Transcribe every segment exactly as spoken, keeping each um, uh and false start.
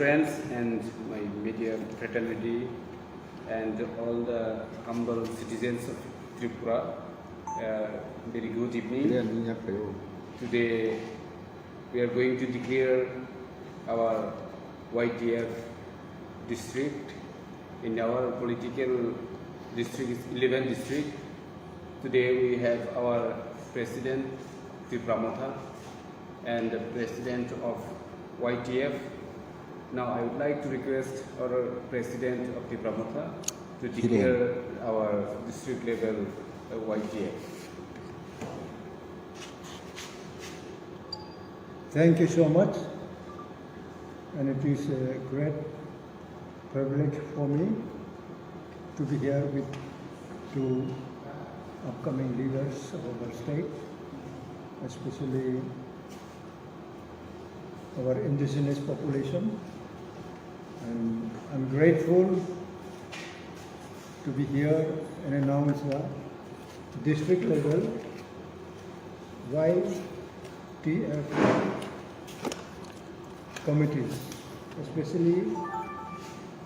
Friends and my media fraternity and all the humble citizens of Tripura, uh, very good evening. Today, we are going to declare our Y T F district in our political district, is eleven district. Today we have our president, Tipra Motha, and the president of Y T F. Now I would like to request our president of Tipra Motha to declare our district level, uh, Y T F. Thank you so much, and it is a great privilege for me to be here with two upcoming leaders of our state, especially our indigenous population. And I'm grateful to be here and announce the district level Y T F committees, especially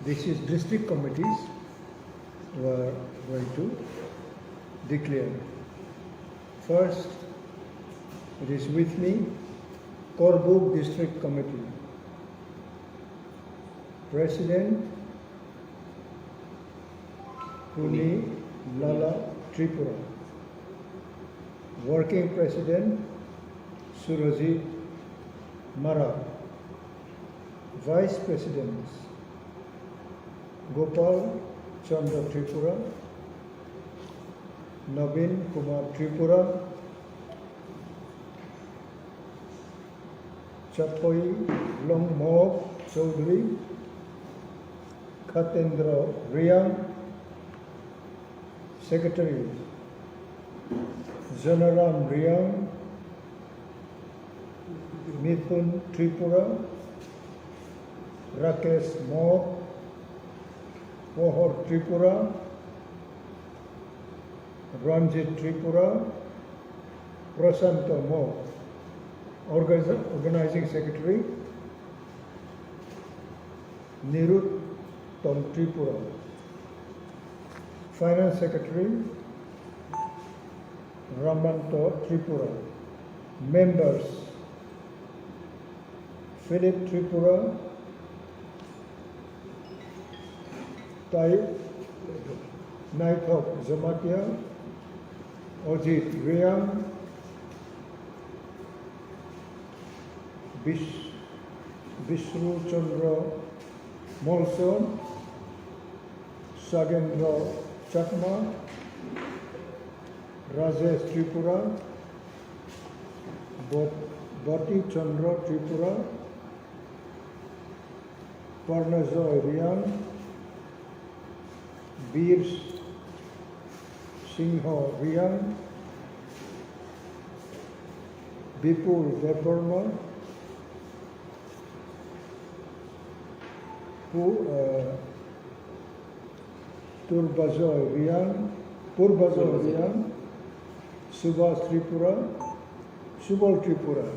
this is district committees were going to declare. First, it is with me, Korbuk District Committee. President, Puni Lala Tripura. Working President, Surajit Mara. Vice President, Gopal Chandra Tripura, Nabin Kumar Tripura, Chapoi Longmok Chaudhary, Khatendra Riang, Secretary, Janaram Riang, Mithun Tripura, Rakesh Mok, Pohor Tripura, Ranjit Tripura, Prashanto Mok, Organi-, Organizing Secretary, Niruttom Tripura, Finance Secretary, Ramanto Tripura, members, Philip Tripura, Tai-, Naithok Jamatia, Ajit Reang, Bis-, Bisnu Chandra Molson, Sagendra Chakma, Rajesh Tripura, Bot-, Boti Chandra Tripura, Parnajoy Riang, Bir Singho Riang, Bipul Debbarma, Pu-, eh, Turbajoy Riang, Purbajoy Riang, Subhas Tripura, Subal Tripura.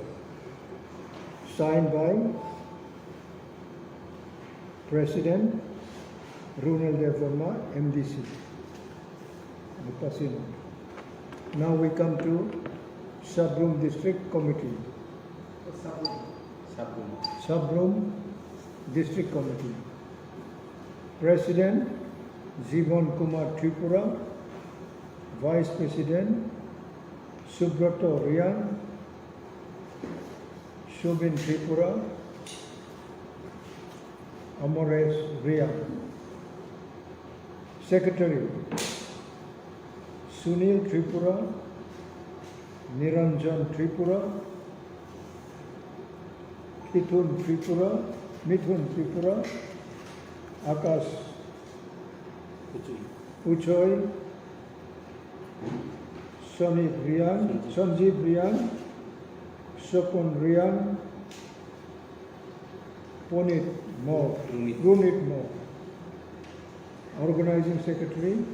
Signed by President Runal Debbarma, M D C. Now we come to Sabrum District Committee. Sabrum. Sabrum District Committee. President Jibon Kumar Tripura, Vice President Subroto Riang, Subin Tripura, Amores Riang. Secretary, Sunil Tripura, Niranjan Tripura, Mithun Tripura, Mithun Tripura, Akash Uchoi, Sonib Riang, Sanjeev Riang, Sopon Riang, Punit Mok, Runit. Runit Mok. Organizing Secretary,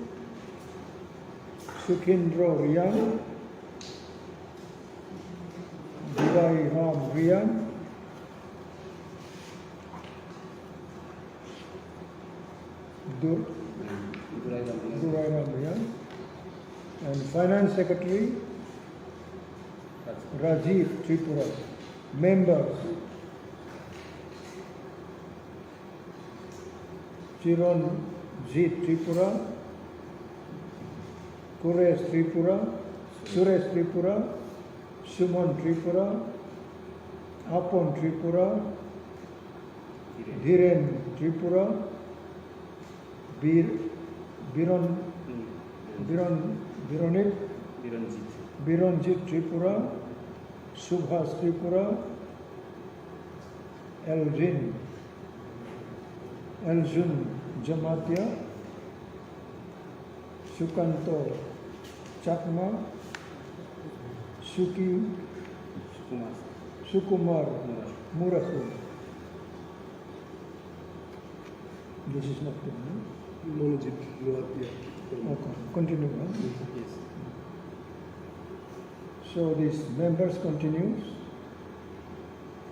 Sukhindra Riang, Bidai Ram Riang, Durai Ram Riang. And Finance Secretary Rajiv Tripura. Members: Chiranjit Tripura, Kuresh Tripura, Suresh Tripura, Suman Tripura, Apon Tripura, Dhiren Tripura, Bir-, Biron, Biron, Bironit, Biranjit Tripura, Subhas Tripura, Elrin, Eljun Jamatia, Sukanto Chakma, Suki, Sukumar. Sukumar Murasi. This is not good, no? Monojit Noatia. Okay, continue, no? Yes. So this members continues.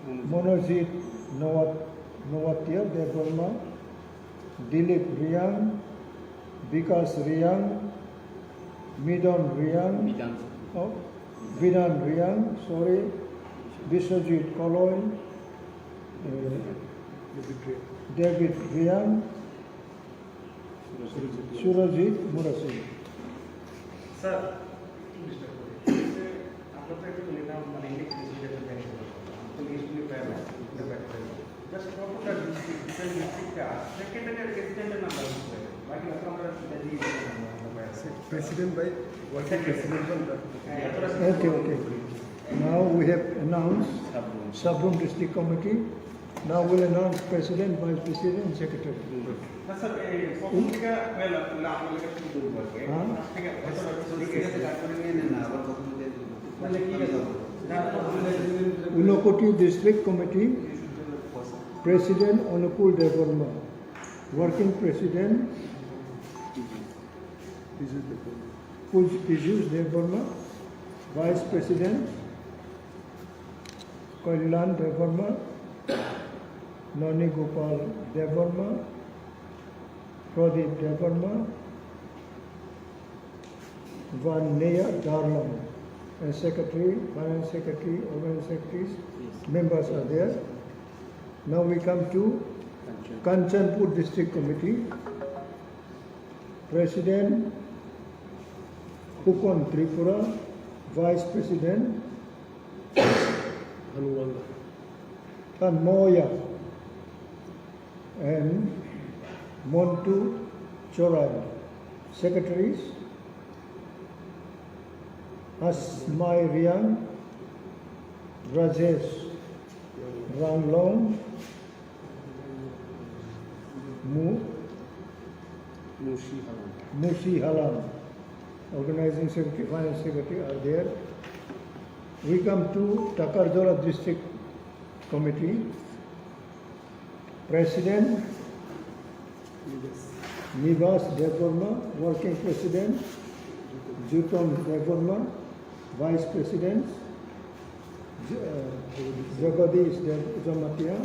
Monojit Noat-, Noatia Debbarma, Dilip Riang, Bikas Riang, Midon Riang, Bidan. Oh, Bidan Riang, sorry, Biswajit Koloi, eh, David Riang, Surajit Murasi. Sir, একটু ডিস্টার্ব করি। এই যে আমরা তো একটা লিখলাম, মানে, India president, তো লিস্ট নিয়ে প্রায় না, এটা ব্যাক করে। জাস্ট কতটা ডিস্ট্রিক্ট, ডিফারেন্ট ডিস্ট্রিক্টটা সেক্রেটারি আর প্রেসিডেন্টের নাম বলতে হবে। বাকি তো আমরা এটা দিয়ে দিলাম, আমরা প্রায়। প্রেসিডেন্ট বাই ওয়ার্কিং প্রেসিডেন্ট কোনটা? হ্যাঁ, এতটা Okay, okay. Now we have announced Sabroom District Committee. Now we'll announce President, Vice President, and Secretary. না, স্যার, এই প্রথম থেকে হয়ে লাগতো না, আপনার লেখা শুরু করবো আর কি। হ্যাঁ? আজ থেকে হয়তো না, ঠিক আছে, তারপরে নিয়ে নেন না, আবার প্রথম থেকে। তাহলে কি আছে? Unakoti District Committee, President Anukul Debbarma, Working President Pij-, Pijus Debbarma, Vice President Kalyan Debbarma, Nani Gopal Debbarma, Pradip Debbarma, Van Neya Darlong, and Secretary, Finance Secretary, Organizing Secretaries, members are there. Now we come to Kanchanpur District Committee. President Pukon Tripura, Vice President Tanmoya and Montu Chorai, Secretaries Asmai Riang, Rajesh Ranglong, Mu-, Musi Halam. Musi Halam, Organizing Secretary, Finance Secretary are there. We come to Takarjala District Committee. President Nibas Debbarma, Working President Juton Debbarma, Vice President J-, uh, Jagadish Deb-, Jamatia,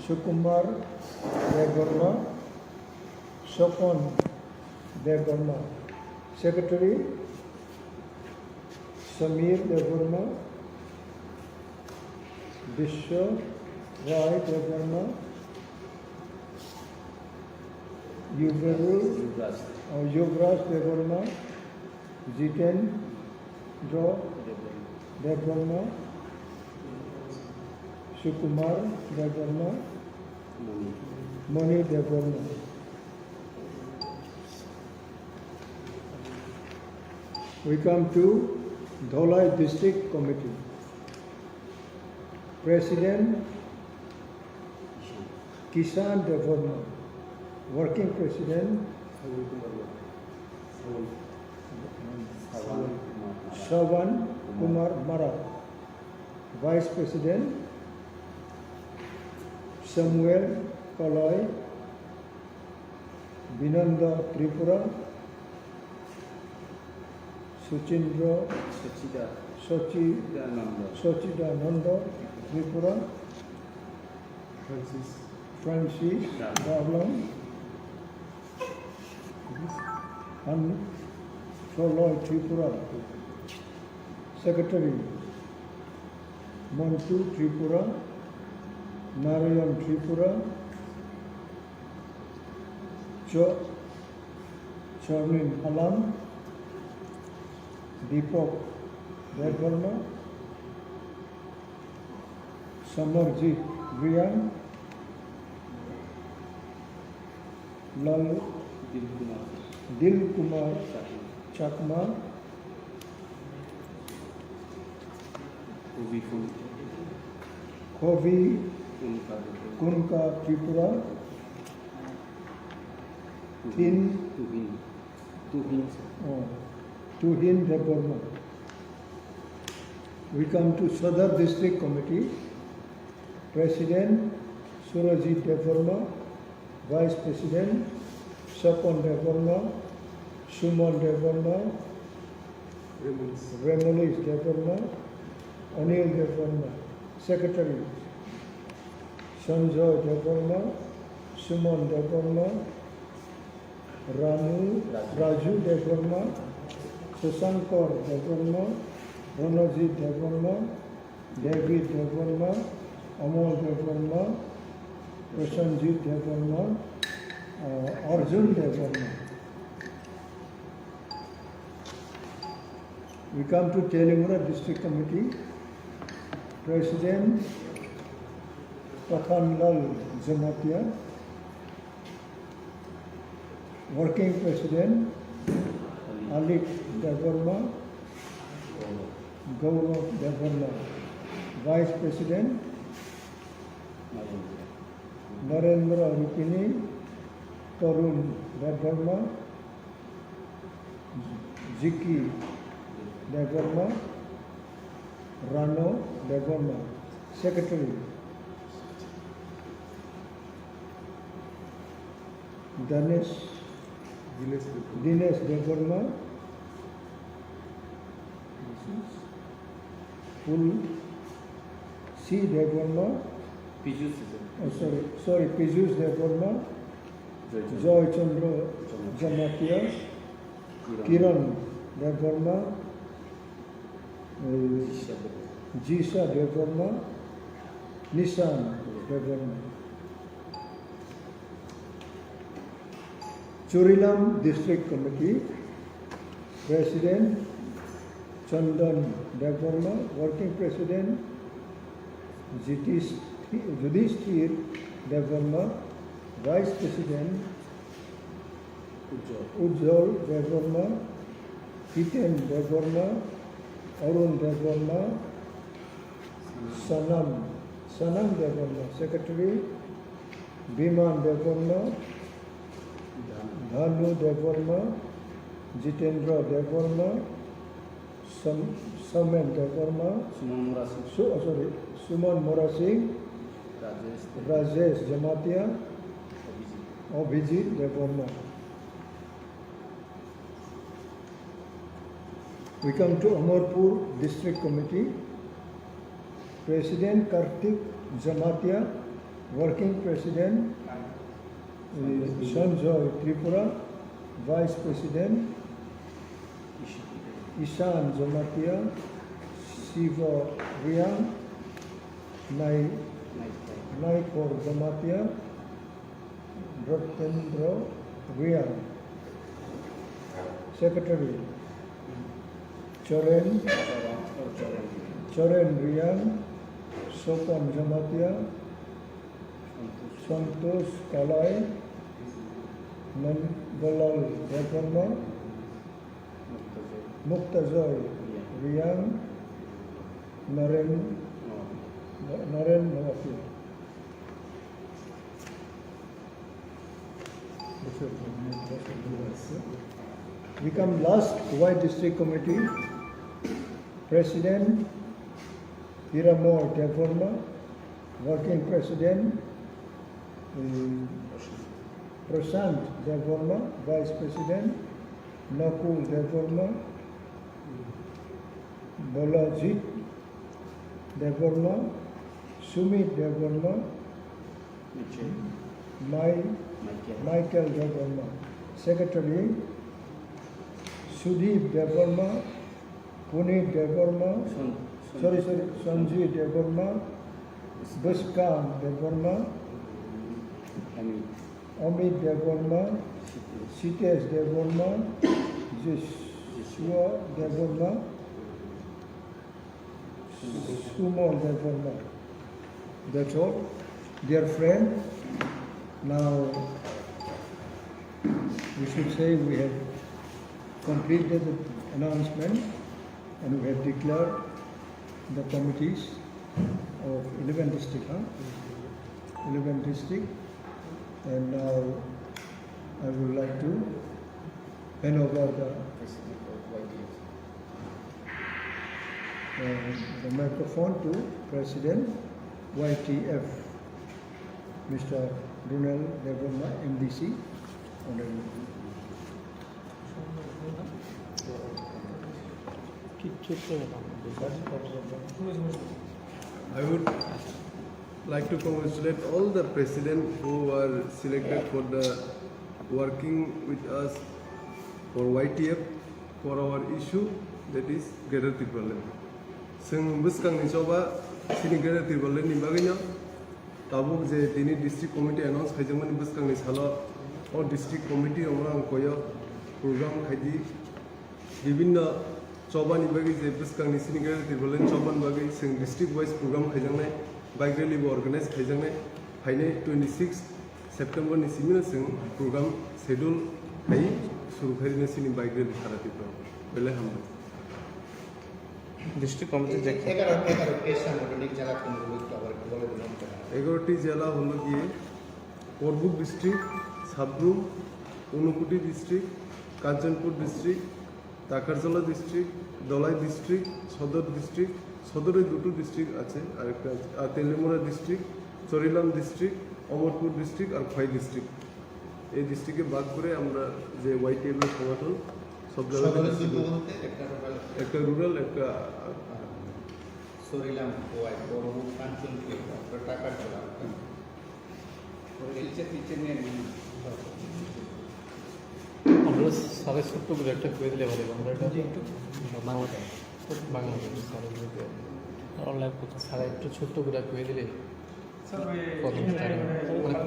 Sukumar Debbarma, Sopon Debbarma, Secretary Samir Debbarma, Biswa Rai Debbarma, Yuvraj, Yuvraj. Uh, Yuvraj Debbarma, Jitendra Debbarma, Sukumar Debbarma, Moni Debbarma. We come to Dholai District Committee. President Kishan Debbarma, Working President Sawan Kumar Mara, Vice President Samuel Kalai, Binanda Tripura, Suchindra, Sachida. Sachi-, Sachidananda. Sachidananda Tripura, Francis. Francis Darlong, Han Choloi Tripura, Secretary Montu Tripura, Narayan Tripura, Cho-, Chornin Halam, Deepak Debbarma, Samarjit Reang, Lal Dil Kumar Chakma, Kovi Kunka Tripura, Thin Tuhin, oh, Tuhin Debbarma. We come to Sadar District Committee. President Surajit Debbarma, Vice President Sopon Debbarma, Suman Debbarma, Remolish Debbarma, Anil Debbarma, Secretary Sanjoy Debbarma, Suman Debbarma, Ranu, Raju Debbarma, Susankar Debbarma, Ranajit Debbarma, David Debbarma, Amol Debbarma, Prasanjit Debbarma, uh, Arjun Debbarma. We come to Teliamura District Committee, President Pakhanlal Jamatia, Working President Alik Debbarma, Gaurav Debbarma, Vice President Narendra Rupini, Tarun Debbarma, Jiki Debbarma, Rano Debbarma, Secretary Ganesh, Dinesh Debbarma, Pul C Debbarma, Pijus, oh, sorry, sorry, Pijus Debbarma, Joy Chandra Jamatia, Kiran Debbarma, Jisha Debbarma, Nishan Debbarma. Churilam District Committee, President Chandan Debbarma, Working President Jitish, Judishthir Debbarma, Vice President Ujjwal Debbarma, Hiten Debbarma, Arun Debbarma, Sanam, Sanam Debbarma, Secretary, Biman Debbarma, Dhanu Debbarma, Jitendra Debbarma, Sam-, Samen Debbarma, Suman Murasing. Su-, oh, sorry, Suman Murasing, Rajesh. Rajesh Jamatia, Abhijit. Abhijit Debbarma. We come to Amarpur District Committee. President Kartik Jamatia, Working President, eh, Sanjoy Tripura, Vice President Ishan Jamatia, Shiva Reang, Nai-, Naikor Jamatia, Rotendra Reang, Secretary Choren, Choren Reang, Sopon Jamatia, Santosh Kalai, Nandalal Debbarma, Muktajoy Reang, Naren, Naren Nawafia. We come last, Khowai District Committee, President Hiramoy Debbarma, Working President, um, Prashant Debbarma, Vice President Nakul Debbarma, Balajit Debbarma, Sumit Debbarma, Mai, Michael Debbarma. Secretary, Sudip Debbarma, Puneet Debbarma, sorry, sorry, Sanjay Debbarma, Bwskang Debbarma, Amit Debbarma, Sitesh Debbarma, Joshua Debbarma, Sumo Debbarma. That's all. Dear friend, now we should say we have completed the announcement and we have declared the committees of eleven district, huh? Eleven district. And now I would like to hand over the, uh, the microphone to President Y T F, Mister Donald Debbarma, M D C. Honorable. I would like to congratulate all the president who were selected for the working with us for Y T F for our issue, that is Greater Tipraland. Chwng bwskangni choba chini Greater Tipralandni bagwino tabuk je tini district committee announce khaijakmani bwskangni salo o district committee rokno ang koyo program khaidi. Bibinno chobani bagwi je bwskangni chini Greater Tipraland chobani bagwi chwng district wise program khaijaknai, bike rally bo organize khaijaknai, phainai twenty six September ni simi no chwng program schedule khai suru khai rina chini bike rally sara Tripura. Belai hambai. District committee je এগারো, এগারো কে সাংগঠনিক জেলা কোনগুলো একটু আবার একটু বলে দিন আমাকে। এগারোটি জেলা হলো গিয়ে পর্বুক ডিস্ট্রিক্ট, সাব্রুম, ঊনকোটি ডিস্ট্রিক্ট, কাঞ্চনপুর ডিস্ট্রিক্ট, টাকারজলা ডিস্ট্রিক্ট, ধলাই ডিস্ট্রিক্ট, সদর ডিস্ট্রিক্ট, সদরে দুটো ডিস্ট্রিক্ট আছে, আরেকটা আছে, আর তেলিয়ামুড়া ডিস্ট্রিক্ট, চরিলাম ডিস্ট্রিক্ট, অমরপুর ডিস্ট্রিক্ট আর খোয়াই ডিস্ট্রিক্ট। এই ডিস্ট্রিক্টে ভাগ করে আমরা যে ওয়াইটিএফ এর সংগঠন সব জায়গাতে সদরে দুটো ডিস্ট্রিক্ট। বলতে একটা রুরাল, একটা রুরাল, একটা আরবান। চরিলাম, খোয়াই, বড়বুক, কাঞ্চনপুর, তারপরে টাকারজলা। আমরা সাড়ে সত্তর করে একটা করে দিলে ভালো, আমরা এটা বাংলাদেশ, বাংলাদেশ সাড়ে সত্তর করে। অনলাইন করতে সাড়ে একটু ছোট্ট করে করে দিলে কত স্যার, মানে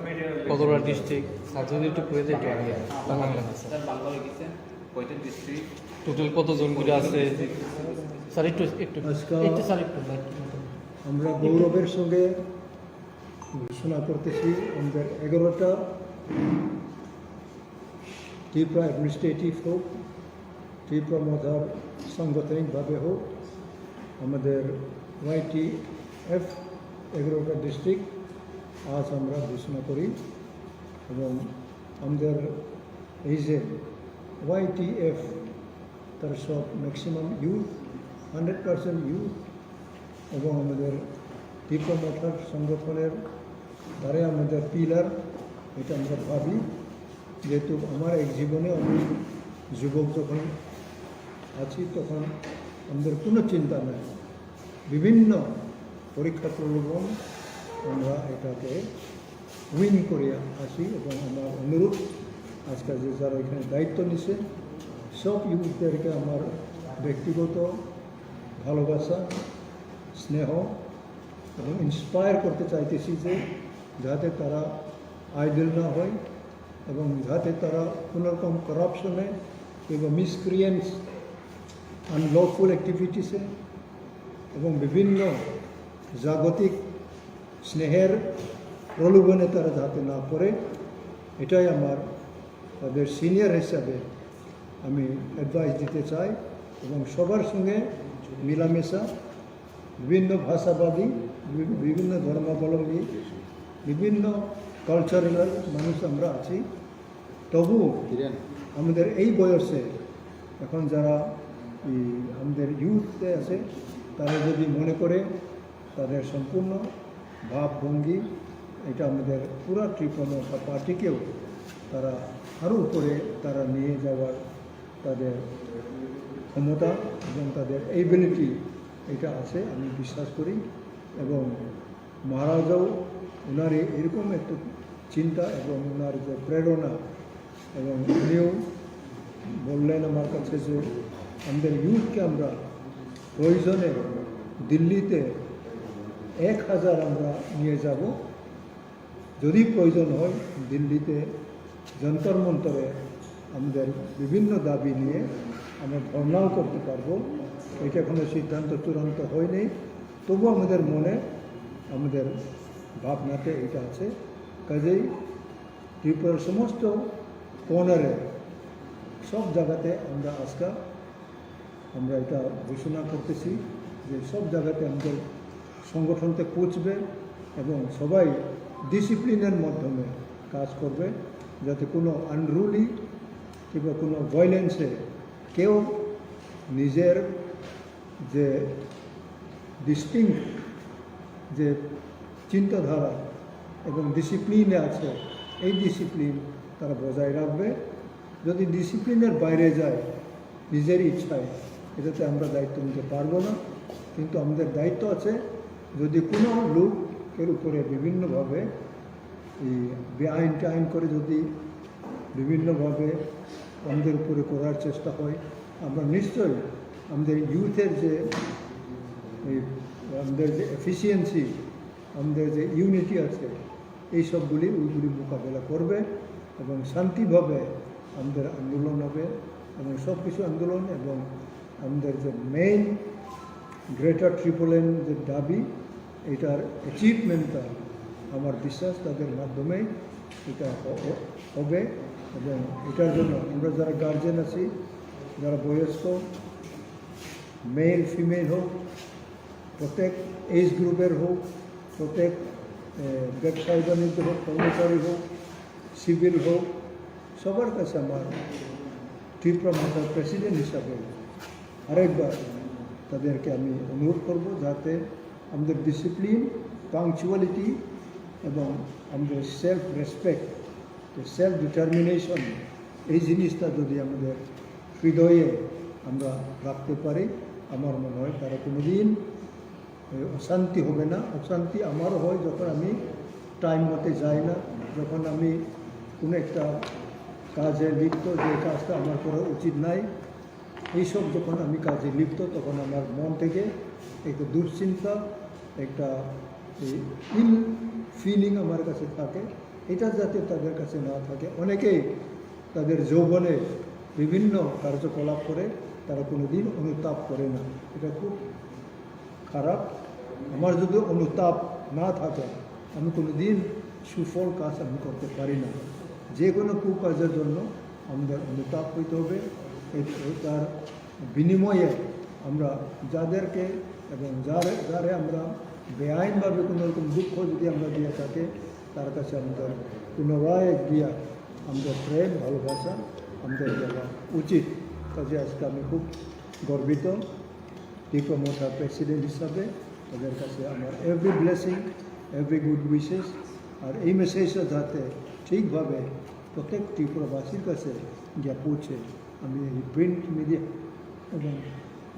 কতটা ডিস্ট্রিক্ট স্যার যদি একটু করে দিলে একটু আগে বাংলা লেখা স্যার। স্যার, বাংলা হয়ে গেছে। কয়টা ডিস্ট্রিক্ট? টোটাল কতজন করে আছে? স্যার, একটু, একটু, আজকে একটু স্যার, একটু, একটু। আমরা গৌরবের সঙ্গে ঘোষণা করতেছি, আমাদের এগারোটা ত্রিপুরা অ্যাডমিনিস্ট্রেটিভ হোক, ত্রিপুরা মথার সাংগঠনিকভাবে হোক, আমাদের ওয়াইটিএফ এগারোটা ডিস্ট্রিক্ট আজ আমরা ঘোষণা করি। এবং আমাদের এই যে ওয়াইটিএফ, তার সব maximum youth, hundred percent youth, এবং আমাদের ত্রিপুরা মথার সংগঠনের তারাই আমাদের পিলার, এটা আমরা ভাবি। যেহেতু আমার এক জীবনে আমি যুবক যখন আছি, তখন আমাদের কোনো চিন্তা নাই, বিভিন্ন পরীক্ষা প্রলোভন আমরা এটাকে উইন করে আসি। এবং আমার অনুরোধ, আজকাল যে যারা এখানে দায়িত্ব নিছে, সব ইউথদেরকে আমার ব্যক্তিগত ভালোবাসা, স্নেহ এবং ইন্সপায়ার করতে চাইতেছি যে যাতে তারা আইডল না হয় এবং যাতে তারা কোনো রকম করাপশনে কিংবা মিসক্রিয়েন্টস, আনলফুল অ্যাক্টিভিটিসে এবং বিভিন্ন জাগতিক স্নেহের প্রলোভনে তারা যাতে না পড়ে, এটাই আমার তাদের সিনিয়র হিসাবে আমি অ্যাডভাইস দিতে চাই। এবং সবার সঙ্গে মিলামেশা, বিভিন্ন ভাষাবাদী, বি-, বিভিন্ন ধর্মাবলম্বী, বিভিন্ন কালচারাল মানুষ আমরা আছি। তবু আমাদের এই বয়সে এখন যারা এই আমাদের ইউথে আছে, তারা যদি মনে করে তাদের সম্পূর্ণ ভাবভঙ্গি, এটা আমাদের পুরা ত্রিপুরা মথা পার্টিকেও তারা আরও উপরে তারা নিয়ে যাওয়ার তাদের ক্ষমতা এবং তাদের এবিলিটি এটা আছে, আমি বিশ্বাস করি। এবং মহারাজাও ওনার এরকম একটা চিন্তা এবং ওনার যে প্রেরণা, এবং উনিও বললেন আমার কাছে যে আমাদের ইউথকে আমরা প্রয়োজনে দিল্লিতে এক হাজার আমরা নিয়ে যাব, যদি প্রয়োজন হয় দিল্লিতে যন্তর মন্তরে আমাদের বিভিন্ন দাবি নিয়ে আমরা ধর্নাও করতে পারবো। এটা এখনো সিদ্ধান্ত চূড়ান্ত হয়নি, তবু আমাদের মনে, আমাদের ভাবনাতে এটা আছে। কাজেই ত্রিপুরার সমস্ত কর্নারে, সব জায়গাতে আমরা আজকে আমরা এটা ঘোষণা করতেছি যে সব জায়গাতে আমাদের সংগঠনতে পৌঁছবে এবং সবাই ডিসিপ্লিনের মাধ্যমে কাজ করবে, যাতে কোনো আনরুলি কিংবা কোনো ভায়োলেন্সে কেউ নিজের যে ডিস্টিংক্ট যে চিন্তাধারা এবং ডিসিপ্লিনে আছে, এই ডিসিপ্লিন তারা বজায় রাখবে। যদি ডিসিপ্লিনের বাইরে যায় নিজের ইচ্ছায়, এটাতে আমরা দায়িত্ব নিতে পারবো না। কিন্তু আমাদের দায়িত্ব আছে, যদি কোনো লোকের উপরে বিভিন্নভাবে এই বেআইন টাইন করে যদি বিভিন্নভাবে আমাদের উপরে করার চেষ্টা হয়, আমরা নিশ্চয়ই আমাদের ইউথের যে এই আমাদের যে এফিসিয়েন্সি, আমাদের যে ইউনিটি আছে, এই সবগুলি ওইগুলি মোকাবেলা করবে এবং শান্তিভাবে আমাদের আন্দোলন হবে এবং সব কিছু আন্দোলন এবং আমাদের যে মেইন গ্রেটার ট্রিপোলিয়ান যে দাবি, এটার অ্যাচিভমেন্টটা আমার বিশ্বাস তাদের মাধ্যমেই এটা হ-, হ-, হবে। এবং এটার জন্য আমরা যারা গার্জেন আছি, যারা বয়স্ক, মেল ফিমেল হোক, প্রত্যেক এজ গ্রুপের হোক, প্রত্যেক, এ, ব্যবসায়ী বাণিজ্য হোক, কর্মচারী হোক, সিভিল হোক, সবার কাছে আমার ত্রিপুরা মথার প্রেসিডেন্ট হিসাবে আরেকবার তাদেরকে আমি অনুরোধ করব, যাতে আমাদের ডিসিপ্লিন, পাংচুয়ালিটি এবং আমাদের সেলফ রেসপেক্ট, সেলফ ডিটারমিনেশন, এই জিনিসটা যদি আমাদের হৃদয়ে আমরা রাখতে পারি, আমার মনে হয় তারা কোনোদিন এ, অশান্তি হবে না। অশান্তি আমারও হয় যখন আমি টাইম মতে যাই না, যখন আমি কোনো একটা কাজে লিপ্ত, যে কাজটা আমার করা উচিত নাই, এইসব যখন আমি কাজে লিপ্ত, তখন আমার মন থেকে একটা দুশ্চিন্তা, একটা ইল ফিলিং আমার কাছে থাকে। এটা যাতে তাদের কাছে না থাকে। অনেকেই তাদের যৌবনে বিভিন্ন কার্যকলাপ করে, তারা কোনোদিন অনুতাপ করে না। এটা খুব খারাপ। আমার যদি অনুতাপ না থাকে, আমি কোনোদিন সুফল কাজ আমি করতে পারি না। যে কোনো কুকাজের জন্য আমাদের অনুতাপ হইতে হবে। এ-, তার বিনিময়ে আমরা যাদেরকে এবং যারে, যারে আমরা বেআইনভাবে কোনো রকম দুঃখ যদি আমরা দিয়ে থাকে, তার কাছে আমাদের পুনরায় গিয়া আমাদের প্রেম, ভালোবাসা আমাদের দেওয়া উচিত। কাজে আজকে আমি খুব গর্বিত। ত্রিপুরা মথা প্রেসিডেন্ট হিসাবে তাদের কাছে আমার every blessing, every good wishes. আর এই মেসেজটা যাতে ঠিকভাবে প্রত্যেক ত্রিপুরাবাসীর কাছে গিয়ে পৌঁছে, আমি এই প্রিন্ট মিডিয়া এবং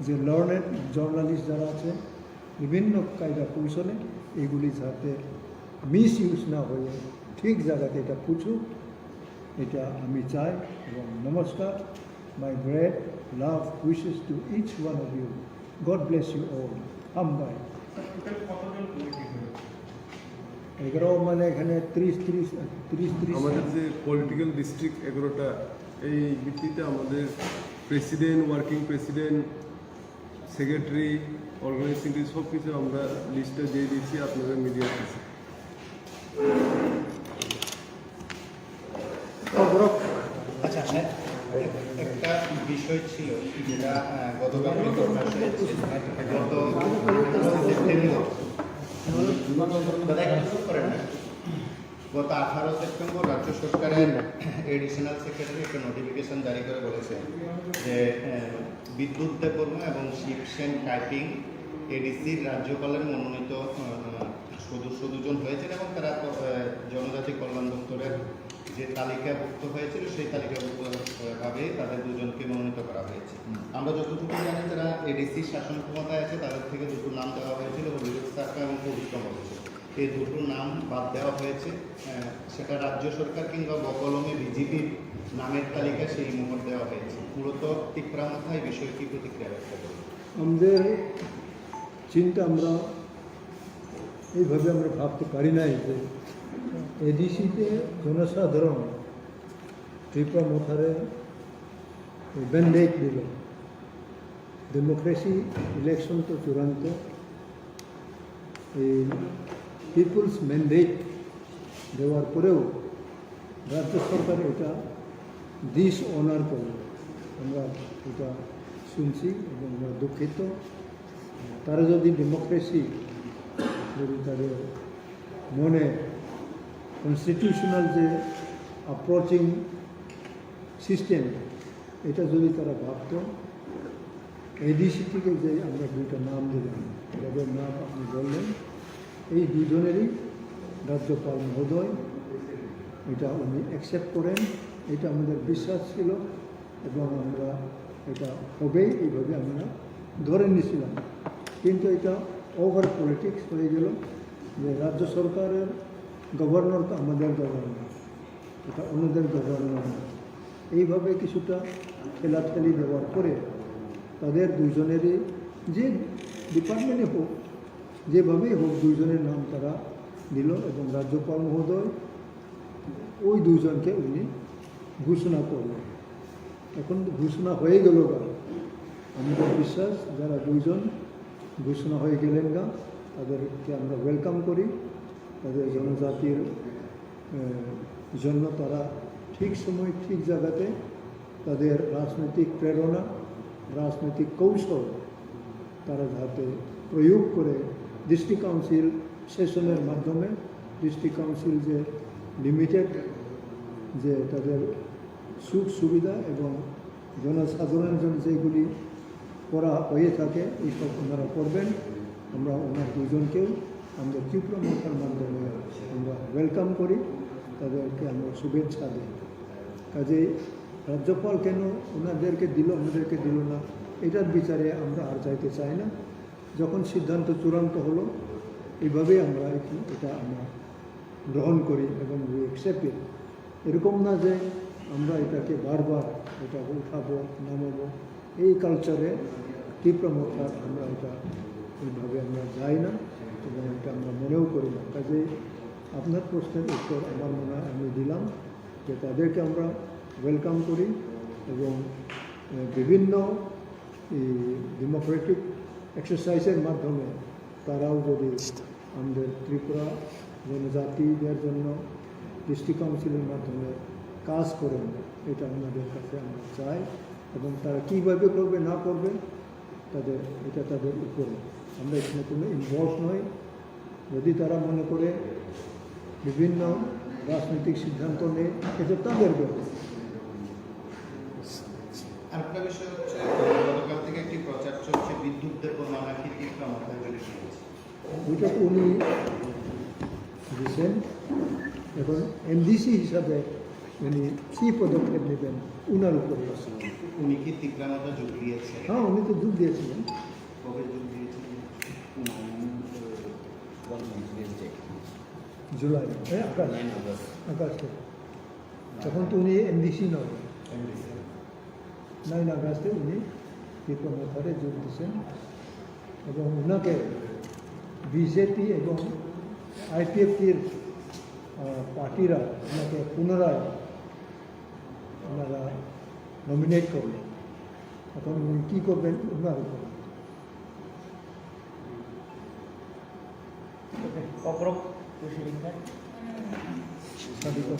যে লার্নেড জার্নালিস্ট যারা আছে, বিভিন্ন কায়দা কৌশলে এগুলি যাতে মিস ইউজ না হয়ে ঠিক জায়গাতে এটা পৌঁছুক, এটা আমি চাই। এবং নমস্কার, my great love wishes to each one of you. God bless you all. হামবাই। এগারো মানে এখানে ত্রিশ, ত্রিশ, ত্রিশ, ত্রিশ। আমাদের যে পলিটিক্যাল ডিস্ট্রিক্ট এগারোটা, এই ভিত্তিতে আমাদের president, working president, secretary, organising committee সব কিছু আমরা লিস্টটা দিয়ে দিয়েছি আপনাদের মিডিয়ার কাছে। আচ্ছা, স্যার, এক-, একটা বিষয় ছিল যেটা, আহ, গতকাল প্রকাশ হয়েছে। গত আঠারো সেপ্টেম্বর, দাদা, একটু চুপ করেন না। গত আঠারো সেপ্টেম্বর রাজ্য সরকারের এডিশনাল সেক্রেটারি একটা নোটিফিকেশন জারি করে বলেছে যে, আহ, বিদ্যুৎ দেববর্মা এবং শিবসেন কাইপিং এডিসির রাজ্যপালের মনোনীত, আহ, সদস্য দুজন হয়েছেন এবং তারা, আহ, জনজাতি কল্যাণ দপ্তরের যে তালিকাভুক্ত হয়েছিল, সেই তালিকাভুক্ত, আহ, ভাবে তাদের দুজনকে মনোনীত করা হয়েছে। হুম। আমরা যতটুকু জানি, তারা এডিসির শাসন ক্ষমতায় আছে, তাদের থেকে দুটো নাম দেওয়া হয়েছিল, হবিগঞ্জ সারকা এবং কবির কমল। যে দুটো নাম বাদ দেওয়া হয়েছে, আহ, সেটা রাজ্য সরকার কিংবা বকলমে বিজেপির নামের তালিকা সেই মোহর দেওয়া হয়েছে। মূলত তিপ্রা মথা এই বিষয়ে কি প্রতিক্রিয়া ব্যক্ত করবেন? আমাদের চিন্তা, আমরা এইভাবে আমরা ভাবতে পারি নাই যে এডিসিতে জনসাধারণ ত্রিপুরা মথারে ম্যান্ডেট দিল। ডেমোক্রেসি, ইলেকশন তো চূড়ান্ত। এই পিপলস ম্যান্ডেট দেওয়ার পরেও রাজ্য সরকার এটা ডিসঅনার করল। আমরা এটা শুনছি এবং আমরা দুঃখিত। তারা যদি ডেমোক্রেসি, যদি তাদের মনে কনস্টিটিউশনাল যে অ্যাপ্রোচিং সিস্টেম, এটা যদি তারা ভাবতো, এডিসি থেকে যে আমরা দুইটা নাম দিলাম, যাদের নাম আপনি বললেন, এই দুজনেরই রাজ্যপাল মহোদয় এটা উনি অ্যাকসেপ্ট করেন, এটা আমাদের বিশ্বাস ছিল এবং আমরা এটা হবে এইভাবে আমরা ধরে নিয়েছিলাম। কিন্তু এটা ওভার পলিটিক্স হয়ে গেল যে রাজ্য সরকারের গভর্নর তো আমাদের গভর্নর, এটা অন্যদের গভর্নর। এইভাবে কিছুটা ঠেলাঠেলি দেওয়ার পরে তাদের দুইজনেরই, যে ডিপার্টমেন্টে হোক, যেভাবেই হোক, দুইজনের নাম তারা দিল এবং রাজ্যপাল মহোদয় ওই দুইজনকে উনি ঘোষণা করলেন। এখন ঘোষণা হয়ে গেল গা, আমাদের বিশ্বাস যারা দুইজন ঘোষণা হয়ে গেলেন গা, তাদেরকে আমরা ওয়েলকাম করি। তাদের জনজাতির, আহ, জন্য তারা ঠিক সময় ঠিক জায়গাতে তাদের রাজনৈতিক প্রেরণা, রাজনৈতিক কৌশল তারা যাতে প্রয়োগ করে ডিস্ট্রিক্ট কাউন্সিল সেশনের মাধ্যমে, ডিস্ট্রিক্ট কাউন্সিল যে লিমিটেড যে তাদের সুখ সুবিধা এবং জনসাধারণের জন্য যেগুলি করা হয়ে থাকে, এই সব ওনারা করবেন। আমরা ওনার দুজনকেও আমরা ত্রিপুরা মথার মাধ্যমে আমরা ওয়েলকাম করি, তাদেরকে আমরা শুভেচ্ছা দিই। কাজেই রাজ্যপাল কেন ওনাদেরকে দিল, আমাদেরকে দিল না, এটার বিচারে আমরা আর যাইতে চাই না। যখন সিদ্ধান্ত চূড়ান্ত হলো, এইভাবেই আমরা এখন এটা আমরা গ্রহণ করি এবং we accept it। এরকম না যে আমরা এটাকে বারবার এটা উঠাবো, নামাবো, এই কালচারে ত্রিপুরা মথার আমরা এটা এইভাবে আমরা যাই না এবং এটা আমরা মনেও করি না। কাজেই আপনার প্রশ্নের উত্তর আমার মনে হয় আমি দিলাম যে তাদেরকে আমরা ওয়েলকাম করি এবং, আহ, বিভিন্ন এই ডেমোক্রেটিক এক্সারসাইজের মাধ্যমে তারাও যদি আমাদের ত্রিপুরা জনজাতিদের জন্য ডিস্ট্রিক্ট কাউন্সিলের মাধ্যমে কাজ করেন, এটা আমাদের কাছে আমরা চাই। এবং তারা কীভাবে করবে না করবে, তাদের, এটা তাদের উপরে, আমরা এখানে কোনো ইনভলভ নই। যদি তারা মনে করে বিভিন্ন রাজনৈতিক সিদ্ধান্ত নেয়, এটা তাদের ব্যাপার। আরেকটা বিষয় হচ্ছে, গতকাল থেকে একটি প্রচার চলছে, বিদ্যুৎ দেব না নাকি ত্রিপুরা মথায় বেড়ে গিয়েছে। ওইটা তো উনি দিচ্ছেন। এখন এমডিসি হিসাবে উনি কী পদক্ষেপ নেবেন, ওনার উপরে আছে। উনি কি ত্রিপুরা মথা যোগ দিয়েছে? হ্যাঁ, উনি তো যোগ দিয়েছিলেন। কবে যোগ দিয়েছিলেন? জুলাই, হ্যাঁ, আগস্ট। আগস্টে। তখন তো উনি এমডিসি নয়। নাইন আগস্টে উনি ত্রিপুরা মথারে যোগ দিয়েছেন এবং ওনাকে বিজেপি এবং আইপিএফটির, আহ, পার্টিরা ওনাকে পুনরায় ওনারা নমিনেট করলেন। এখন উনি কী করবেন, ওনার উপরে। Kokrok,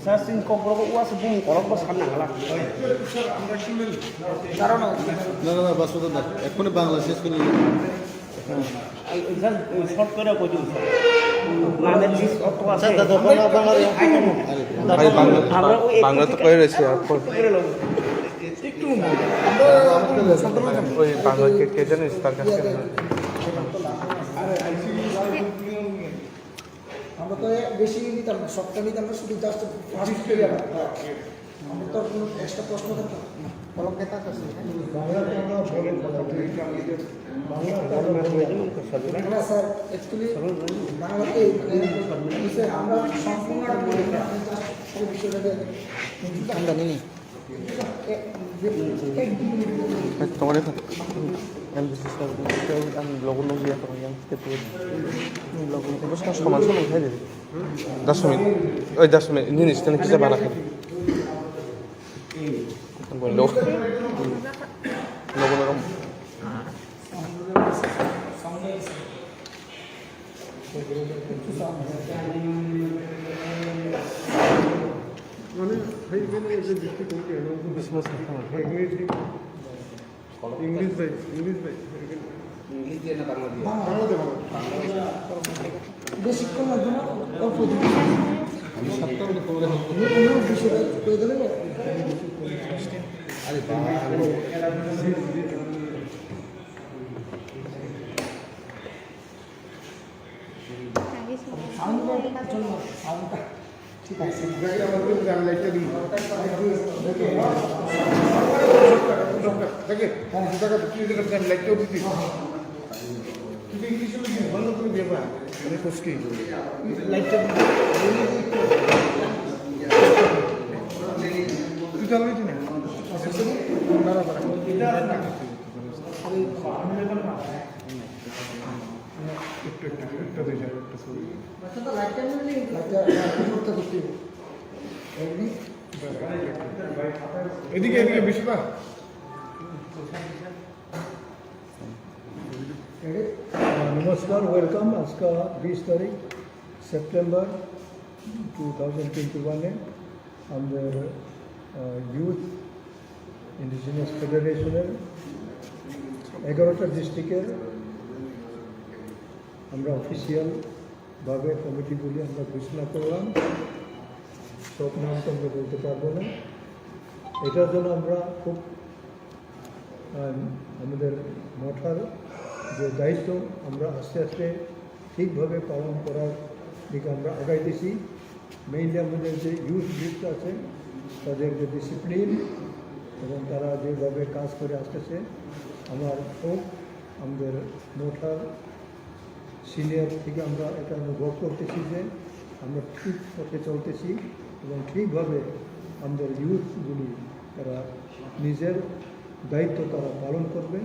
sir, sing kokrok o uas bung kolok bo sanna hala. না, না, না, বাস কথা না। এক্ষুনি বাংলা শেষ করে নিয়ে। Sir, short করে কই দিন, sir. মানে list অত আছে। স্যার, দাদা, বাংলা, বাংলা, আরে, ভাই, বাংলা, আমরা ওই বাংলা তো একটু কই রয়েছে, আর কই? একটু করে নেবো। একটু আমরা সাধারণ ওই বাংলা কে, কে জানিস তার কাছে? আমরা তো বেশি নিতাম না, সবটা নিতাম না, শুধু just first year। আমার তো আর কোনো এক্সট্রা প্রশ্ন থাকতো না। কলম কেতা আছে? বাংলাতে আমরা বলি, বাংলাতে আমরা বলি। না, স্যার, actually, বাংলাতে এই, এই বিষয়ে আমরা সম্পূর্ণ একটা বলি না। আমি just এই বিষয়টাকে আমরা নিনি। এক, যে, এক, দুই মিনিট। তোমার এখানে এমবিসি স্যার, আমি লগর লোক দিয়ে এখন ইয়াং থেকে তুলে দিই। লগর লোক সমান সমান খাই দিবি। দশ মিনিট, ওই দশ মিনিট, নিনিস, তাহলে কিসে বানা খাবি? Bueno, luego, luego. মানে, ভাই, এখানে এই যে বৃষ্টি কমছে, এমন কোনো Christmas খাওয়া। English, English ভাই, English ভাই। ইংলিশ দিয়ে না বাংলা দিয়ে? বাংলা দিয়ে, বাংলা। বেশিক্ষণ লাগবে না, অল্প দিন। আমি সপ্তাহ মতো করে হবে। আমি, আমি অফিসে করে দিলে না? আরে বাবা। Sound, sound. ঠিক আছে। দেখি, আমার কিন্তু আমি লাইটটা দিই। দেখি, দেখি, দেখি, দেখি, আমি লাইটটাও দিই। কিন্তু ইংলিশে লিখি, ভালো করে দিয়ে বা। মানে, কোচ কি? লাইটটা দিই। তুই চালু হইতে না? দাঁড়া, দাঁড়া। একটু, একটু, একটু, দুইটা, একটু ছবি। আচ্ছা, তো লাইটটা নিয়ে নিন। লাইটটা, লাইটটা করতে করতে। এমনি। এদিকে, এদিকে, বিশ্বদা। আহ, নমস্কার, welcome। আজকে বিশ তারিখ সেপ্টেম্বর টু থাউজেন্ড টোয়েন্টি ওয়ানে আমাদের, আহ, ইউথ ইন্ডিজিনাস ফেডারেশনের এগারোটা ডিস্ট্রিক্টের আমরা অফিসিয়াল ভাবে কমিটিগুলি আমরা ঘোষণা করলাম। সব নাম তো আমরা বলতে পারবো না। এটার জন্য আমরা খুব, আহ, আমাদের মঠার যে দায়িত্ব, আমরা আস্তে আস্তে ঠিকভাবে পালন করার দিকে আমরা আগাইতেছি। মেইনলি আমাদের যে ইউথ গ্রুপটা আছে, তাদের যে ডিসিপ্লিন এবং তারা যেভাবে কাজ করে আসতেছে, আমার খুব আমাদের মঠার সিনিয়র থেকে আমরা এটা অনুভব করতেছি যে আমরা ঠিক পথে চলতেছি এবং ঠিকভাবে আমাদের ইউথগুলি তারা নিজের দায়িত্ব তারা পালন করবে।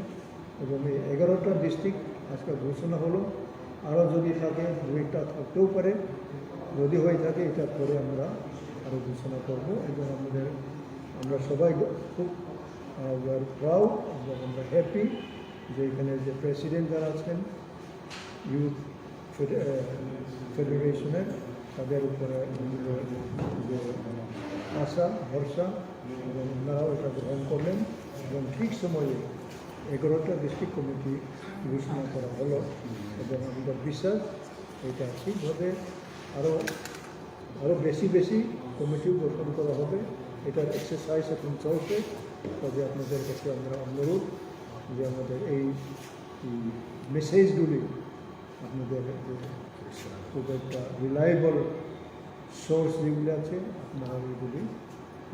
এবং এই এগারোটা ডিস্ট্রিক্ট আজকে ঘোষণা হলো, আরও যদি থাকে দু একটা থাকতেও পারে, যদি হয়ে থাকে এটা পরে আমরা আরও ঘোষণা করব। এবং আমাদের, আমরা সবাই খুব, আহ, we are proud এবং আমরা হ্যাপি যে এখানে যে প্রেসিডেন্ট যারা আছেন, ইউথ ফেডে-, আহ, ফেডারেশনের, তাদের উপরে যে, যে আশা, ভরসা, এবং ওনারাও এটা গ্রহণ করলেন এবং ঠিক সময়ে এগারোটা ডিস্ট্রিক্ট কমিটি ঘোষণা করা হলো। এবং আমাদের বিশ্বাস এটা ঠিকভাবে আরও, আরও বেশি বেশি কমিটি গঠন করা হবে। এটার এক্সারসাইজ এখন চলছে। তবে আপনাদের কাছে আমরা অনুরোধ যে আমাদের এই, এই মেসেজগুলি আপনাদের যে খুব একটা রিলায়েবল সোর্স যেগুলি আছে, আপনারা ওইগুলি,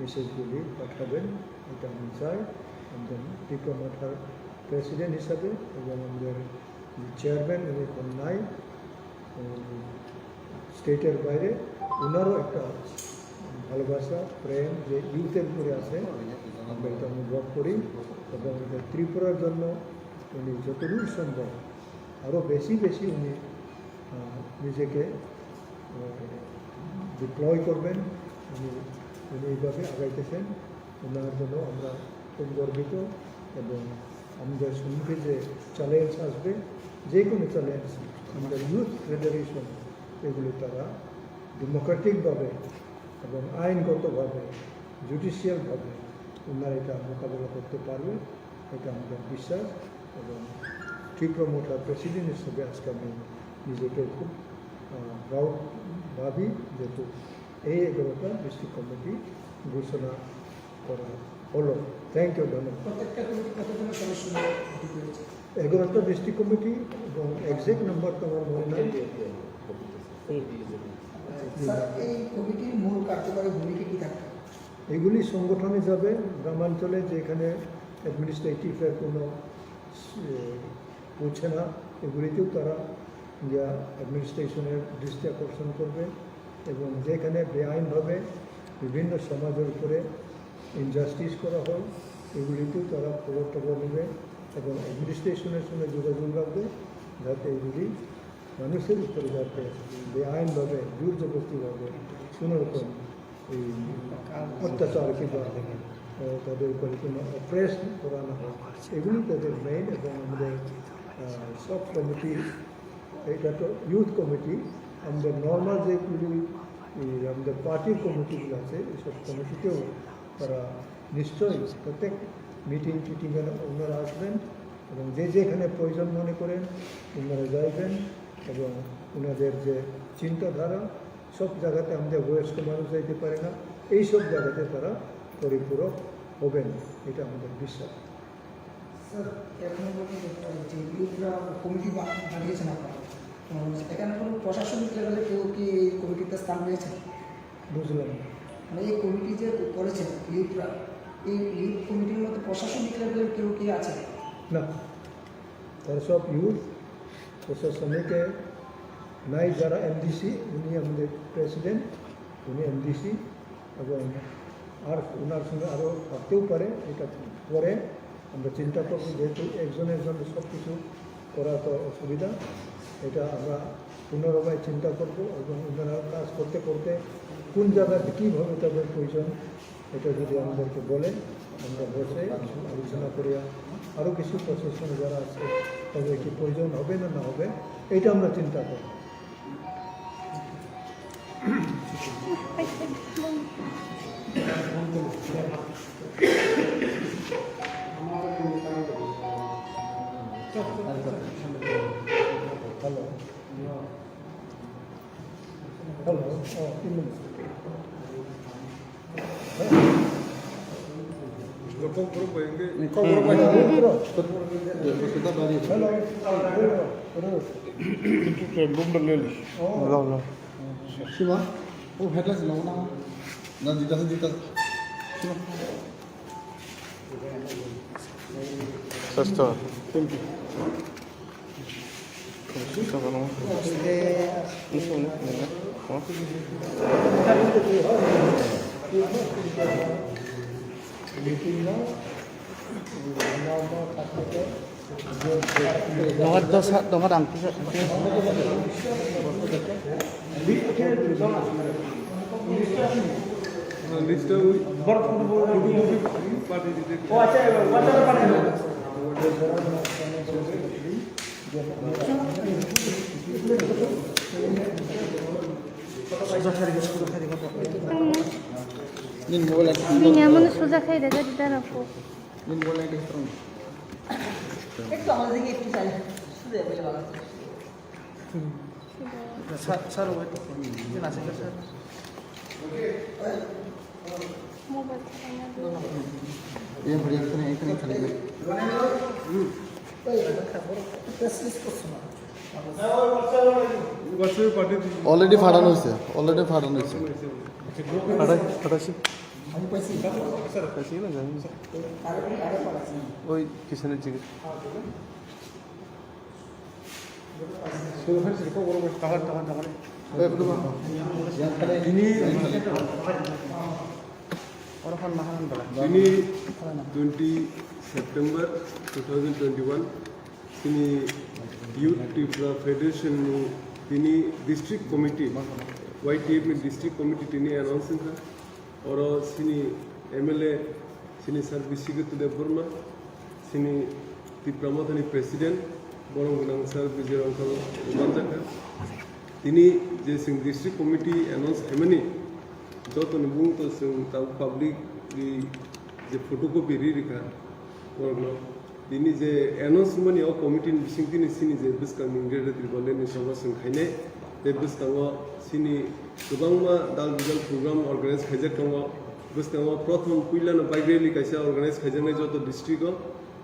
মেসেজগুলি পাঠাবেন, এটা আমি চাই। একজন ত্রিপুরা মঠার প্রেসিডেন্ট হিসাবে এবং আমাদের চেয়ারম্যান উনি এখন নাই, উম, স্টেটের বাইরে, ওনারও একটা ভালোবাসা, প্রেম যে ইউথের উপরে আছে, আমরা এটা অনুভব করি। এবং এটা ত্রিপুরার জন্য উনি যতদূর সম্ভব আরও বেশি বেশি উনি, আহ, নিজেকে, আহ, ডিপ্লয় করবেন। উনি, উনি এইভাবে আগাইতেছেন, ওনার জন্য আমরা খুব গর্বিত। এবং আমাদের সম্মুখে যে চ্যালেঞ্জ আসবে, যে কোনো চ্যালেঞ্জ, আমাদের ইউথ ফেডারেশন এগুলি তারা ডেমোক্রেটিকভাবে এবং আইনগতভাবে, জুডিশিয়ালভাবে ওনারা এটা মোকাবেলা করতে পারবে, এটা আমাদের বিশ্বাস। এবং ত্রিপুরা মঠার প্রেসিডেন্ট হিসেবে আজকে আমি নিজেকে খুব, আহ, প্রাউড ভাবি, যেহেতু এই এগারোটা ডিস্ট্রিক্ট কমিটি ঘোষণা করা হলো। থ্যাংক ইউ, ধন্যবাদ। প্রত্যেকটা কমিটি কতজনের সদস্য নিয়ে গঠিত হয়েছে? এগারোটা ডিস্ট্রিক্ট কমিটি এবং এক্সাক্ট নাম্বার তো আমার মনে নাই। স্যার, এই কমিটির মূল কার্যকরী ভূমিকা কি থাকবে? এগুলি সংগঠন হিসাবে গ্রামাঞ্চলে যেখানে অ্যাডমিনিস্ট্রেটিভের কোনো, এ, পৌঁছে না, এগুলিতেও তারা গিয়া অ্যাডমিনিস্ট্রেশনের দৃষ্টি আকর্ষণ করবে এবং যেখানে বেআইনভাবে বিভিন্ন সমাজের উপরে ইনজাস্টিস করা হয়, এগুলিতেও তারা খবর টবর নেবে এবং অ্যাডমিনিস্ট্রেশনের সঙ্গে যোগাযোগ রাখবে, যাতে এগুলি মানুষের উপরে যাতে বেআইনভাবে, জোর জবরদস্তিভাবে কোনো রকম এই অত্যাচার কিংবা, আহ, তাদের উপরে কোনো অপ্রেস করা না হয়, এগুলি তাদের মেইন। এবং আমাদের, আহ, সব কমিটি, এটা তো ইউথ কমিটি, আমাদের নর্মাল যেগুলি, এই আমাদের পার্টির কমিটিগুলো আছে, এইসব কমিটিতেও তারা নিশ্চয়ই প্রত্যেক মিটিং টিটিংয়ে ওনারা আসবেন এবং যে যেখানে প্রয়োজন মনে করেন ওনারা যাইবেন এবং ওনাদের যে চিন্তাধারা, সব জায়গাতে আমাদের বয়স্ক মানুষ যাইতে পারে না, এই সব জায়গাতে তারা পরিপূরক হবেন, এটা আমাদের বিশ্বাস। স্যার, এখনো পর্যন্ত যে ইউথরা কমিটি বা-, বানিয়েছেন আপনারা, তো এখানে কোনো প্রশাসনিক লেভেলে কেউ কি এই কমিটিতে স্থান পেয়েছেন? বুঝলাম না। মানে এই কমিটি যে করেছেন ইউথরা, এই ইউথ কমিটির মধ্যে প্রশাসনিক লেভেলের কেউ কি আছে? না, তারা সব ইউথ। প্রশাসনিকে নাই, যারা এমডিসি, উনি আমাদের প্রেসিডেন্ট, উনি এমডিসি, এবং আর ওনার সঙ্গে আরও থাকতেও পারে, এটা পরে আমরা চিন্তা করবো, যেহেতু একজন একজন সব কিছু করা তো অসুবিধা। এটা আমরা পুনর্বার চিন্তা করব এবং ওনারা কাজ করতে করতে কোন জায়গাতে কীভাবে তাদের প্রয়োজন, এটা যদি আমাদেরকে বলে, আমরা বসে আলোচনা করিয়া আরও কিছু প্রশাসন যারা আছে, তাদের কি প্রয়োজন হবে না না হবে, এটা আমরা চিন্তা করব। Hello. Hello. Hello. Hello. Sima, o headlight no na. Na jita jita. Sima. Sasta. Thank you. Sasta kono. Ini semua ni. Oh. Dongar dosa, dongar ang kisa. Nini mobile ekta. Bini amo no suja khai de gari dara po. Nini mobile ekta. একটু আমার দিকে একটু চাই, শুধু অ্যাভেলেবল আছে। Sir, sir, wait করুন। এখানে আছে, স্যার। মোবাইল ছাড়া না দিয়ে। এই ঘড়ি এখানে, এখানে খালি নেই। Already ফাটানো হয়েছে, already ফাটানো হয়েছে। ফাটাই-, ফাটাইছি। আমি পাইছি। স্যার, পাইছি না, জানি না। ওই পিছনের দিকে। Ini twenty September two thousand twenty-one, tini Youth Tripura Federation ni tini District Committee, Y T F ni District Committee tini announce wngkha. Oro chini M L A, chini Sir Biswajit Debbarma, chini Tipra Mothani President, borom gwnang Sir Bijay Rongkhal manjakha. Tini je chwng District Committee announce khaimani, jotoni mung to chwng tabuk public ni je photocopy ri rikha, borokno. Tini je announce wngmani o committee ni bising tini chini je bwskangni Greater Tipraland ni soba chwng khainai, tei bwskango chini kwbangma dal bijal program organize khaijak tongo. Bwskango prothom puilano bike rally kaisa organize khaijaknai joto district o,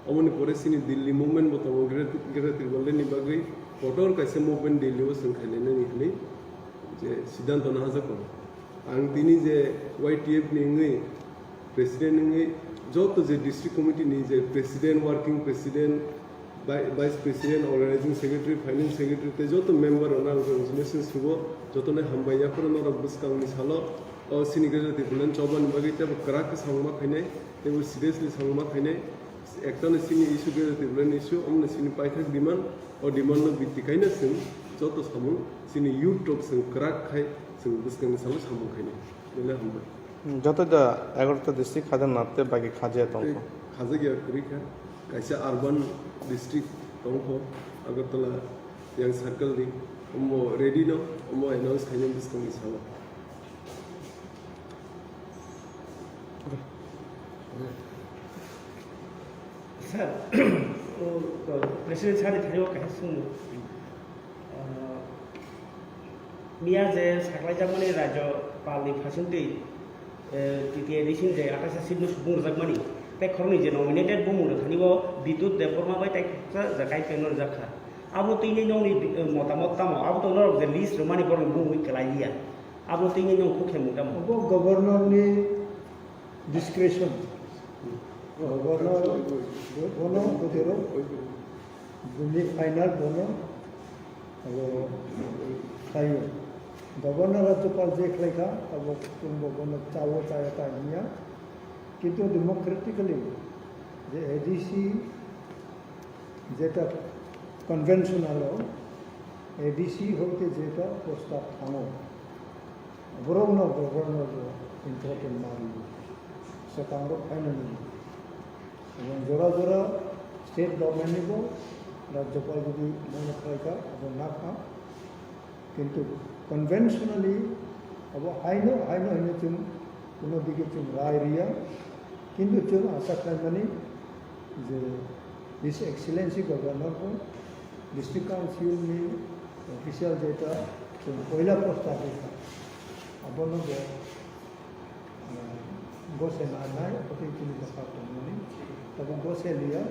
oboni pore chini Delhi movement bo tongo Greater, Greater Tipraland ni bagwi kotor kaisa movement Delhi o chwng khailainani hinwi je siddhanto nahajak tongo. Ang tini je Y T F ni wngwi President wngwi joto je district committee ni je president, working president, vi-, vice president, organizing secretary, finance secretary tei joto member rok no ang congratulations rwo, joto no hambai yaphuru norok bwskang ni salo o chini Greater Tipraland chobani bagwi teibo kwrak khe samung ma khainai, teibo seriously samung ma khainai, ekta no chini issue Greater Tipraland issue, omo no chini paithak demand, o demand no bitti khaina chwng joto samung chini youth rok chwng kwrak khai chwng bwskang ni salo samung khainai. Belai hambai. Hmm, joto da egaroh ta district khajak na tei bagi khajya tongkho. Khajak ya kwrwi kha. Kaisa urban district tongkho, Agartala yang circle ni. Omo ready no, omo announce khaina bwskang ni salo. Sir, o, o, President sir ni thani o kaisa swngmung. Ah, miya je saklaijakmani Rajyapalni phasingtwi, eh, T T A D C ni je athais ta seat no subung rwjakmani, tei khoroknwi je nominated bumung rwkha, nibo Bidyut Debbarma bai tei kisa Jakai Pengno rwjak kha. Abo twi nini nokni, eh, motamot tamo? Abo to norok je list rwmani borokni bumungwi kwlai liya. Abo twi nini nok khe mung tamo? Obo governor ni discretion. Governor bono botero bini final bono abo khlaio. Governor Rajyapal je khlaikha, abo chwngbo bono chao chaya ta hinya. Kintu democratically je A D C jeta conventional o A D C hoite jeta prostab thango, borokno governor bo important ma rwo, swkangrok phainani. Jora jora state government ni bo Rajyapal jodi mano khlaikha, abo nakha. Kintu conventionally abo haino, haino hino chwng kuno dike chwng rai riya. Kintu chwng asa khlaimani je His Excellency Governor bo District Council ni official jeta chwng poila prostab rikha, abono bo gose nanai, abo tei chini bwkha tongmani, tabuk gose liya,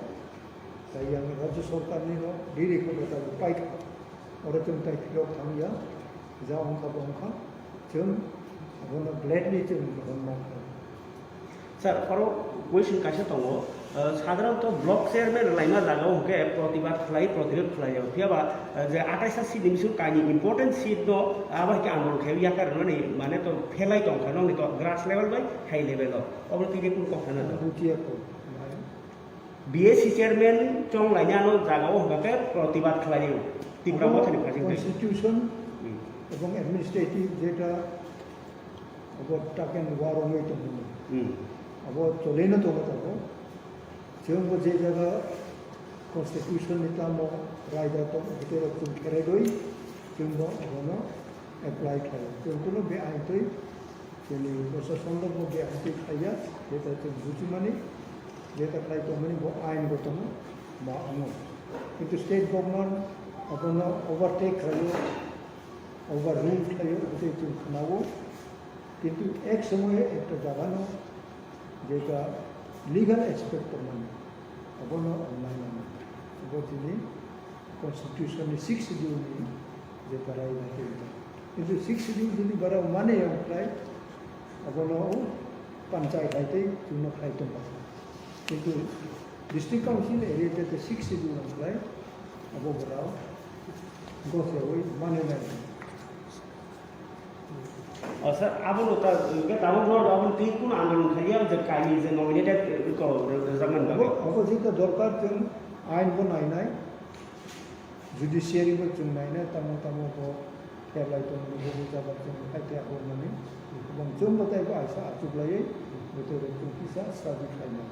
tai yang Rajya Sarkar ni no riri khe bo tabuk paikha, oro chwng tai phirok thangya, ja wngkha bo wngkha, chwng abono gladly chwng grohon ma khlai. Sir, oro question kaisa tongo, eh, sadharanto block chairman rwlaima jagao hwnkhe protibad khlai, protirod khlai o. Phiya ba, eh, je athais ta seat ni bising kainwi important seat no abo hai khe andolon khlai yakar rwnani mane to phelai tong kha nokni to grass level bai high level o. Obo twi khe kunu kok sana do. Bujiya kho. B A C chairman chong lainani ano jagao hwnkhe protibad khlai o. Tipra Motha ni phasing twi. Constitution Hmm. ebong administrative jeta Abo taken warongwi tongmani. Hmm. Abo cholaino tongo tabuk. Chwngbo je jaga constitution ni tamo raida tong, bwtwi rok chwng kheredoi, chwngbo abono apply khlai. Chwng kuno be ain twi, chini proshasonrokbo be ain twi khlaiya, jeta chwng bujimani, jeta khlai tongmani bo ain bo tongo, ma wngo. Kintu state government abono overtake khlaio, overrule khlaio, bwtwi chwng khwnao. Kintu ek somoy ekta jagano jeta legal aspect tongmani, abono wngnai nangmani. Abo chini constitution ni sixth schedule ni jeta raida tei. Kintu sixth schedule jodi bara mane ya khlai, abono panchayat hai tei chwngno khlai tongkha. Kintu district council area te sixth schedule wng khlai, abo bara gos yawi mane nai. O sir, abono ta, hwnkhe tabuk norok abono twi kunu andolon khlaiya, je kainwi je nominated, eh, ko, rwjakmani bagwi? Obo, obo jikha dorkar chwng ain bo nainai, judiciary bo chwng nainai, tamo tamo bo kherlai tongo, bo bo jaga chwng khai khe abo mani, ebong chwng bo tei bo aisa achuklaiwi, bo tei bo chwng kisa study khlainai.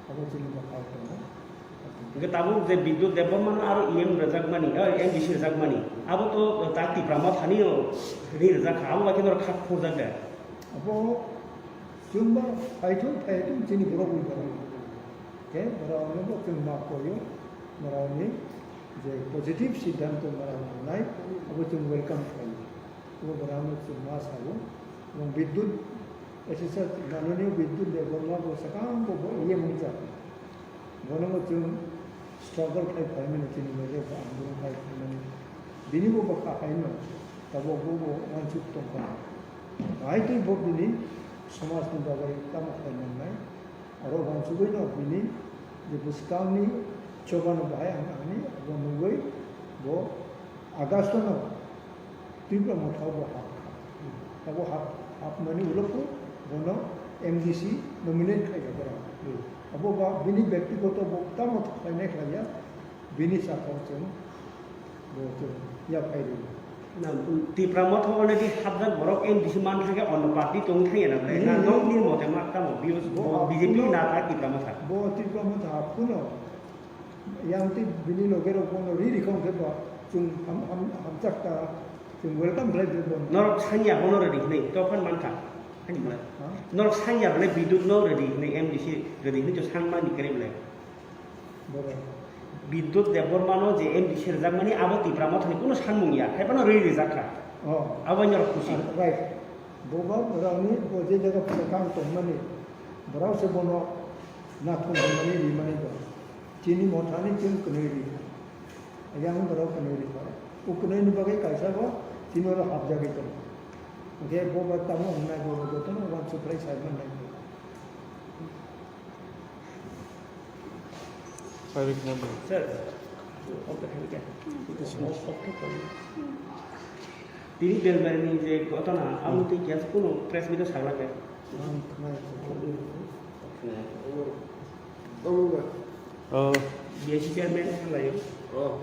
Abo chini bwkhao tongo. Hwnkhe tabuk je Bidyut Debbarma no aro E M rwjakmani, eh, M D C rwjakmani, abo to ta Tipra Mothani o ri rwjak kha, abo bai khe norok kha khurjak da? Abo chwngba phaithung phaithung chini borok wi borok. Khe borok no bo chwng ma koyo, borok ni je positive siddhanto borok nai, abo chwng welcome khlaio. Bo borokno chwng ma sago. Bo Bidyut, S S R, Mananiya Bidyut Debbarma bo swkang bo, bo E M wngjak. Bono bo chwng struggle khai phaimani, chini bagwi bo andolon khai phaimani. Bini bo bwkha haino, tabuk bo, bo uansuk tongkha. Hai twi bo bini Somajni bagwi tamo khlai mannai. Aro uansugwino bini je bwskangni chobano bahai ang ani abo nugwi bo August-no Tipra Motha bo hapkha. Abo hap-, hapmani ulo khe bono M D C nominate khlaikha borok. Abo ba bini bektigoto bo tamo khlainai khlaiya, bini sakao chwng bo chwng yaphai rw. Na, Tipra Motha already hapjak borok M D C man thangkhe ono party tong thangya na ble. Na, hmm, nokni mote ma tamo B J P bo na ta Tipra Motha. Bo Tipra Motha hapkuno. Yang twi bini loge rok bono ri ri khong khe bo chwng ham-, ham-, hamjak ta, chwng welcome khlai khe bono. Norok sanya bono ready hwnwi, tophan mankha. Hani bwlai. Ha? Norok sanya bwlai bidut no ready hwnwi, M D C ready hwnwi to sangmani kwrwi bwlai. Borok. Bidut Debbarma no je M D C rwjakmani abo Tipra Mothani kuno sanmung ya, hai phano ri rijak kha. Oh. Abo norok khusi. Ah, right. Bo ba borokni bo je jaga phano kang tongmani, borok se bono nathum hwnmani rimani bo. Chini mothani chwng kwnwi ri. Yang borok kwnwi ri pha. O kwnwini bagwi kaisa bo chini oro hapjagwi tongo. Hwnkhe bo ba tamo wngnai bo jotono uansukhlai sai mannai. Private number. Sir, off the hand. Off, off the call. Tini Belbarini je ghotona, amo twi kya kuno press meet o sagla khe. Oh. B S C chairman khlaio. Oh.